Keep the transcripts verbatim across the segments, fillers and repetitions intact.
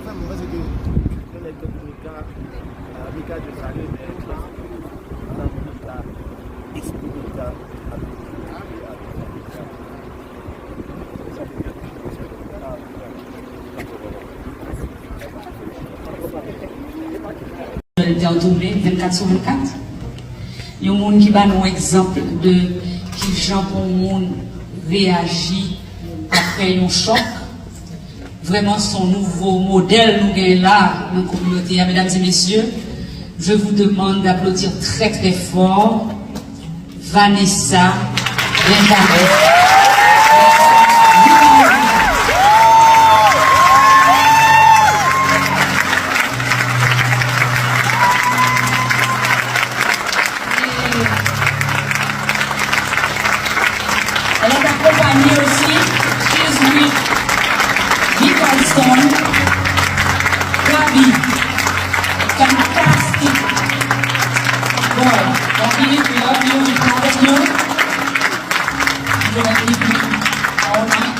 Mwen panse ke yon nèg tankou Mika, euh, Mika Dye salye, men mwen panse ke sa Mika eksprime Mika ap L te an tounen vennkat sou vennkat. Yon moun ki ba nou egzanp de kijan pou yon moun reyaji apre yon chòk. Vrèman, se yon nouvo modèl nou gen la nan kominote a, mesdames et messieurs. Je vous demande d'applaudir très, très fort Vanessa Benjamin. Elle est accompagnée aussi, she's with Nicholson, Gaby. Fantastic. Boy, Gaby, we love you, we proud of you. You're gonna be all night.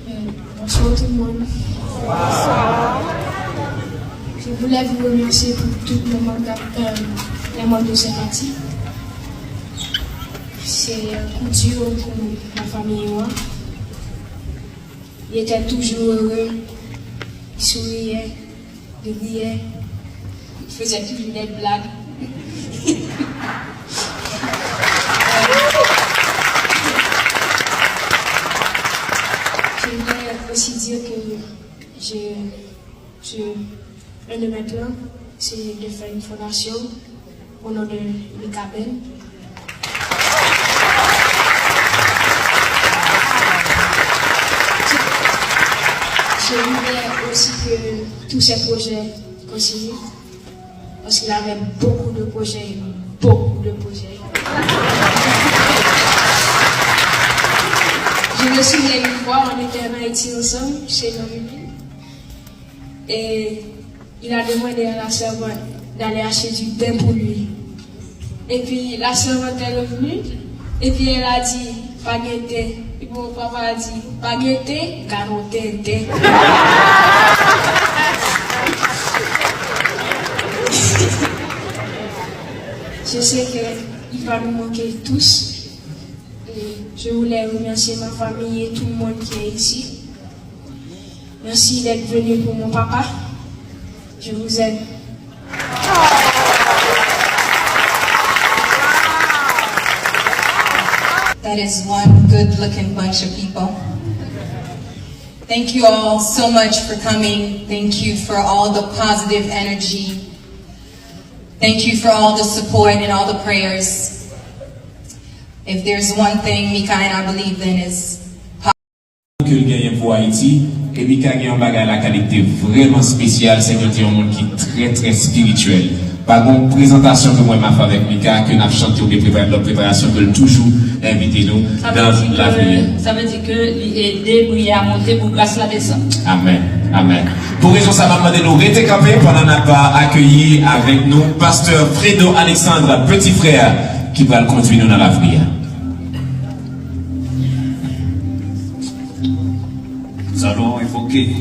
Euh, bonsoir tout le monde. Je voulais vous remercier pour toutes les membres, euh, les membres de cette partie. C'est un coup dur pour ma famille et moi. Il était toujours heureux, il souriait. Li riyè, li fè toujou dè blag. Je voulais aussi dire que je, je, un de mes plans, c'est de faire une fondation au nom de Mikaben. Je voulais aussi que tous ces projets continuent, parce qu'il avait beaucoup de projets, beaucoup de projets. Je me souviens une fois, on était en Haïti ensemble, chez nos Mimi. Et il a demandé à la servante d'aller acheter du pain pour lui. Et puis la servante est revenue, et puis elle a dit, pa gen ten. Et puis mon papa a dit, pa gen ten, gadon tenten. Je sais qu'il va nous manquer tous. Et je voulais remercier ma famille et tout le monde qui est ici. Merci d'être venu pour mon papa. Je vous aime. That is one good looking bunch of people. Thank you all so much for coming. Thank you for all the positive energy. Thank you for all the support and all the prayers. If there's one thing Mika and I believe in is ke l genyen pou Ayiti, e Mika gen yon bagay lakay li ki te vrèman espesyal, se ke l te yon moun ki trè, trè espirityèl. Pa gen yon prezantasyon ke mwen m ap fè avèk Mika, ke n ap chante oubyen prepare lòt preparasyon, ke l toujou envite nou nan lapriyè. Sa vle di ke li ede priyè a monte pou gras la desann. Amèn. Amèn. Pou rezon sa, m ap mande nou rete kanpe pandan n ap akeyi avèk nou pastè Fredo Alexandre, peti frè, ki pral kondui nou nan lapriyè. Nous allons invoquer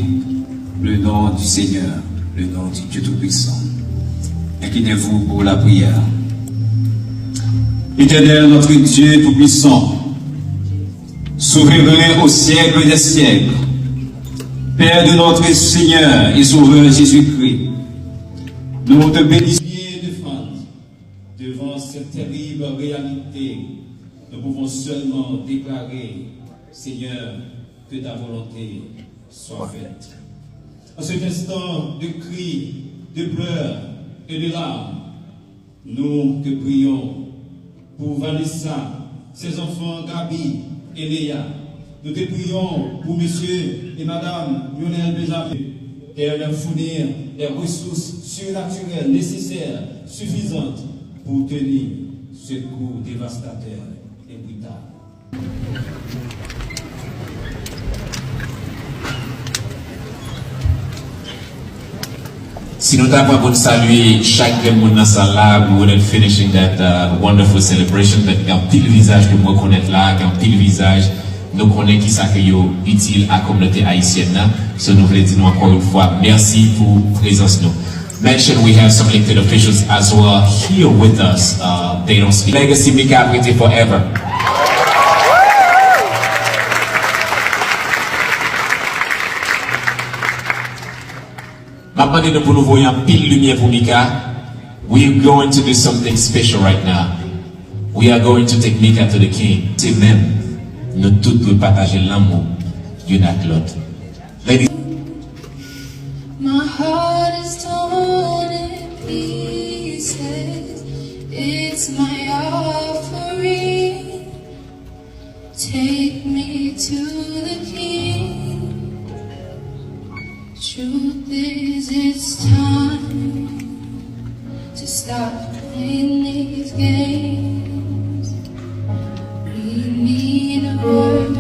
le nom du Seigneur, le nom du Dieu Tout-Puissant. Inclinez-vous pour la prière. Éternel, notre Dieu Tout-Puissant, souverain aux siècles des siècles, Père de notre Seigneur et Sauveur Jésus-Christ, nous te bénissons et défendons devant cette terrible réalité. Nous pouvons seulement déclarer, Seigneur, que ta volonté soit faite. En cet instant de cris, de pleurs et de larmes, nous te prions pour Vanessa, ses enfants Gaby et Léa. Nous te prions pour monsieur et madame Lionel Benjamin. Père, leur fournir les ressources surnaturelles nécessaires, suffisantes pour tenir ce coup dévastateur et brutal. Si nou ta pran pou n salye chak grenn moun nan sal la, we wouldn't finishing that uh, wonderful celebration, but gen anpil vizaj ke m rekonèt la, gen anpil vizaj nou konnen kisa ke yo itil a kominote ayisyèn nan. So nou vle di nou ankò yon fwa mèsi pou prezans nou. Mention we have some elected officials as well here with us. Uh, they don't speak. Legacy Mika ap rete forever. M ap mande nou pou nou voye anpil limyè pou Mika. We are going to do something special right now. We are going to take Mika to the king. Se menm, nou tout dwe pataje lanmou youn ak lòt. Ladies. My heart is torn in pieces. It's my offering. Take me to the king. Truth is, it's time to stop playing these games. We need a word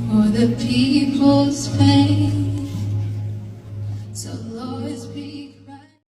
for the people's pain. So